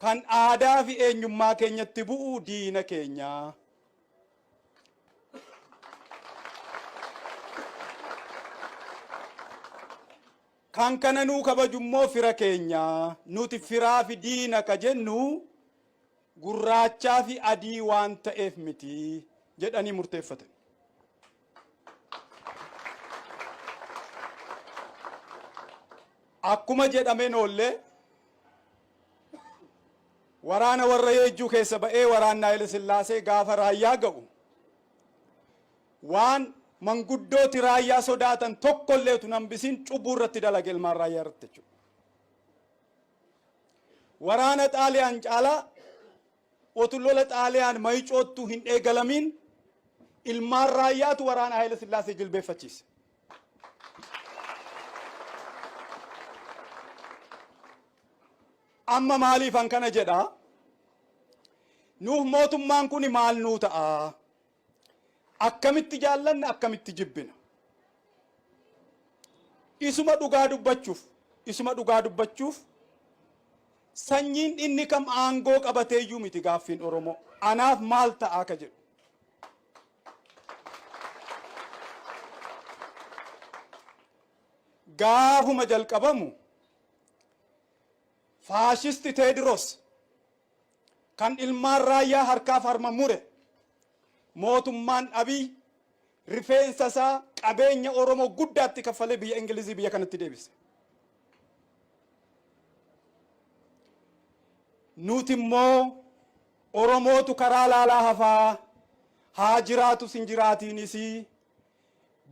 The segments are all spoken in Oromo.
Kan aadaa fi eenyummaa keenyatti bu'u diina keenya. Kan kana nuu kabaju immoo fira keenya. Nuti firaa fi diina ka jennu gurraachaa fi adii waan ta'eef miti jedhanii murteeffatan. Akkuma jedhameen oollee waraana warra Yeejjuu keessa ba'ee waraanni Haayile Sillaasee gaafa raayyaa ga'u waan manguddooti raayyaa sodaatan tokkollee utuu hin hambisiin cubbuu irratti dalage ilmaan raayyaa irratti jechuudha. Waraana Xaaliyaan caalaa otu lola Xaaliyaan Mayicoottuu hin eegalamiin ilmaan raayyaatu waraana Haayile Sillaasee jilbeeffachiise. Amma maaliifan kana jedha? Nuuf mootummaan kun maal nuu ta'a? Akkamitti jaallanna, akkamitti jibbina? Isuma dhugaa dubbachuuf, isuma dhugaa dubbachuuf sanyiin inni kam aangoo qabateeyyuu miti gaaffiin Oromoo. Anaaf maal ta'a ka jedhu. Gaafuma jalqabamu faashisti Teediroos kan ilmaan raayyaa harkaaf harma mure mootummaan Abiy rifeensa isaa qabeenya Oromoo guddaatti kaffalee biyya Ingilizii biyya kanatti deebise. Nuti immoo Oromootu karaa laalaa hafaa haa jiraatus hin jiraatiinis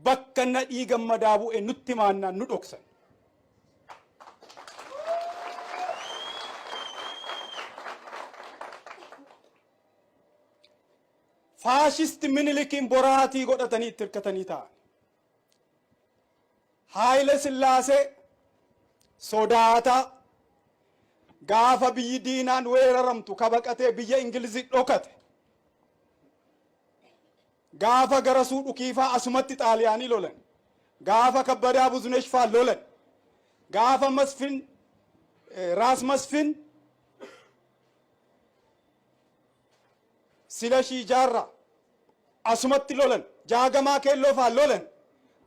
bakka Nadhii Gammadaa bu'e nutti himaannaan nu dhoksan. Faashisti Minilikiin boraatii godhatanii itti hirkatanii taa'an. Haayile Sillaasee sodaataa gaafa biyyi diinaan weeraramtu kabaqatee biyya Ingilizii dhokate. Gaafa Garasuu Dhukiifaa asumatti Xaaliyaanii lolan. Gaafa Kabbadaa Buzunesh faa lolan. Gaafa Masfin Raas Masfin Silashii Jaarraa asumatti lolan. Jaagamaa Keelloo faa lolan.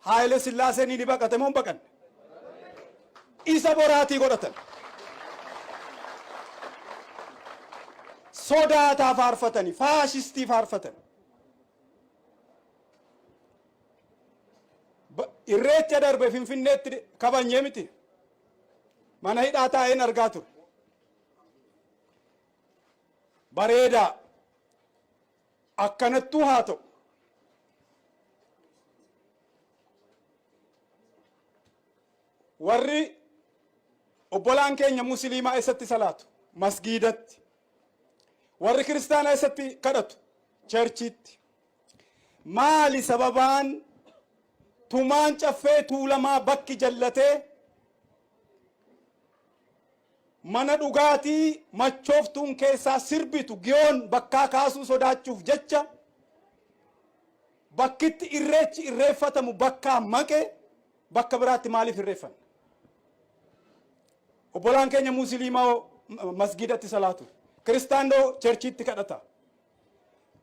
Haayile Sillaaseen ni baqate moo hin baqanne? Isa boraatii godhatan. Sodaataa faarfatani, faashistii faarfatan. Irreecha darbe Finfinneetti kabanyee miti. Mana hidhaa taa'een argaa ture. Bareedaa. Akkanattuu haa ta'u. Warri obbolaan keenya musliimaa eessatti salaatu? Masgiidatti. Warri kiristaanaa eessatti kadhatu? Cherchiitti. Maali sababaan tumaan Caffee Tuulamaa bakki jallatee mana dhugaatii machooftuun keessaa sirbitu Giyoon bakkaa kaasuu sodaachuuf jecha bakkitti irreechi irreeffatamu bakkaa maqe bakka biraatti maaliif irreeffanna? Obbolaan keenya musliimaa masgiidatti salaatu. Kiristaannoo cherchiitti kadhata.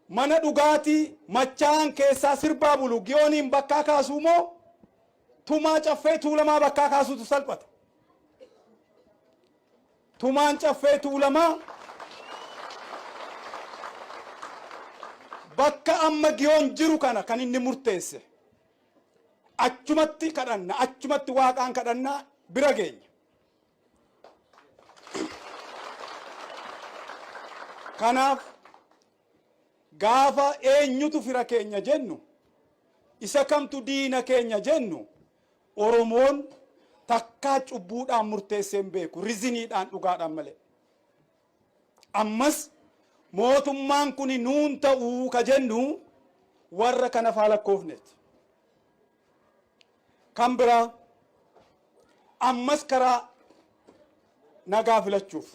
Mana dhugaatii machaa'an keessaa sirbaa bulu Giyooniin bakkaa kaasuu moo tumaa Caffee Tuulamaa bakkaa kaasuutu salphata? Tumaan Caffee Tuulamaa bakka amma Giyoon jiru kana kan inni murteesse. Achumatti kadhanna, achumatti waaqaan kadhanna bira geenya. Kanaaf gaafa eenyutu fira keenya jennu, isa kamtu diina keenya jennu, Oromoon takkaa cubbuudhaan murteessee hin beeku, riziniidhaan dhugaadhaan malee. Ammas mootummaan kun nuun ta'uu ka jennu warra kana faa lakkoofneeti. Kan biraa ammas karaa nagaa filachuuf.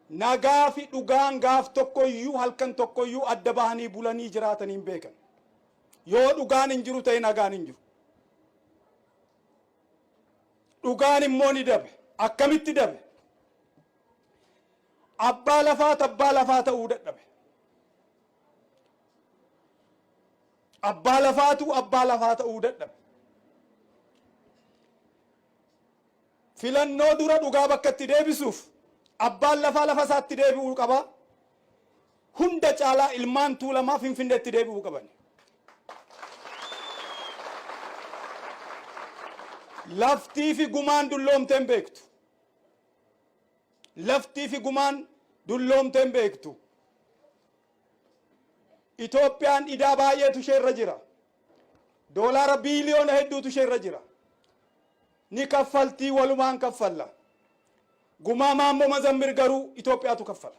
Nagaa fi dhugaan gaaf tokkoyyuu halkan tokkoyyuu adda bahanii bulanii jiraatanii hin beekan. Yoo dhugaan hin jiru ta'e nagaan hin jiru. Dhugaan immoo ni dabe. Akkamitti dabe? Abbaa lafaatu abbaa lafaa ta'uu dadhabe. Abbaa lafaatu abbaa lafaa ta'uu dadhabe. Filannoo dura dhugaa bakka itti deebisuuf abbaan lafaa lafa isaatti deebi'uu qaba. Hunda caalaa ilmaan Tuulamaa Finfinneetti deebi'uu qaban. Laftii fi gumaan dulloomtee hin beektu. Laftii fi gumaan dulloomtee hin beektu. Itoophiyaan idaa baay'eetu ishee irra jira. Doolaara biiliyoona hedduutu ishee irra jira. Ni kaffaltii, walumaan kaffalla. Gumaa Maammoo Mazammir garuu Itoophiyaatu kaffala.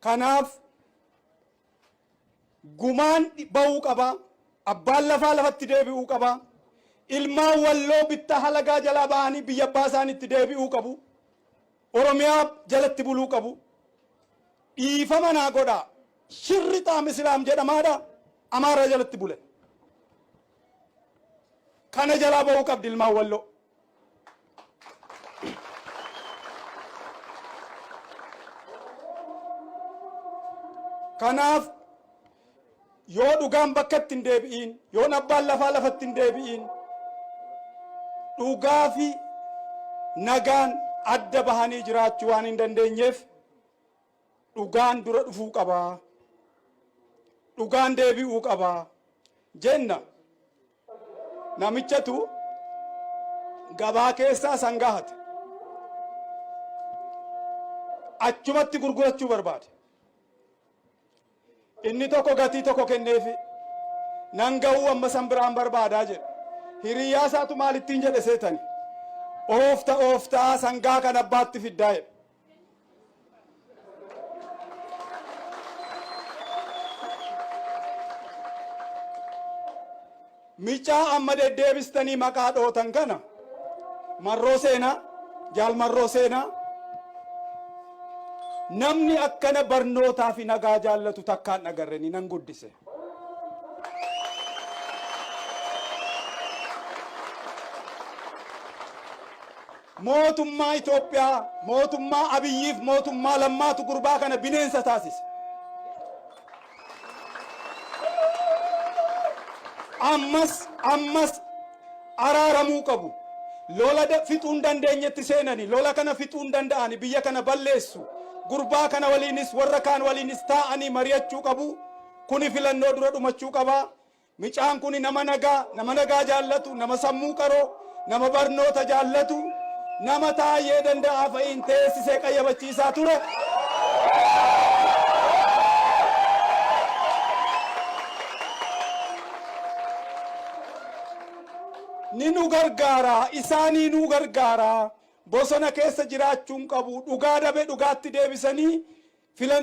Kanaaf gumaan ba'uu qaba. Abbaan lafaa lafatti deebi'uu qaba. Ilmaan Walloo bittaa halagaa jalaa ba'anii biyya abbaa isaaniitti deebi'uu qabu. Oromiyaa jalatti buluu qabu. Dhiifama naa godhaa. Shirri xaam Islaam jedhamaadha. Amaaraa jalatti bule. Kana jalaa ba'uu qabdi ilmaan Walloo. Kanaaf yoo dhugaan bakka itti hin deebi'iin, yoon abbaan lafaa lafatti hin deebi'iin, dhugaa fi nagaan adda bahanii jiraachuu waan hin dandeenyeef dhugaan dura dhufuu qaba. Dhugaan deebi'uu qaba jenna. Namichatu gabaa keessaa sangaa hate. Achumatti gurgurachuu barbaade. Inni tokko gatii tokko kenneefi nan ga'uu amma san biraan barbaadaa jedhe. Hiriyyaa isaatu maal ittiin jedhe seetani? Oofta ooftaa sangaa kan abbaatti fiddaa jedhe. Micaa amma deddeebistanii maqaa dhootan kana Marroo Seenaa, Jaal Marroo Seenaa, namni akkana barnootaa fi nagaa jaallatu takkaan agarreni nan guddise. Mootummaa Itoophiyaa, mootummaa Abiyyiif mootummaa Lammaatu gurbaa kana bineensa taasise. Ammas ammas araaramuu qabu. Lola fixuu hin dandeenyetti seenani. Lola kana fixuu hin danda'ani. Biyya kana balleessu. Gurbaa kana waliinis warra kaan waliinis taa'anii mari'achuu qabu. Kuni filannoo dura dhumachuu qaba. Micaan kuni nama nagaa, nama nagaa jaallatu, nama sammuu qaroo, nama barnoota jaallatu, nama Taayyee Danda'aa fa'iin teessisee qayyabachiisaa ture. Ni nu gargaara, isaanii nu gargaara. Bosona keessa jiraachuun qabu. Dhugaa dabe dhugaatti deebisanii filan.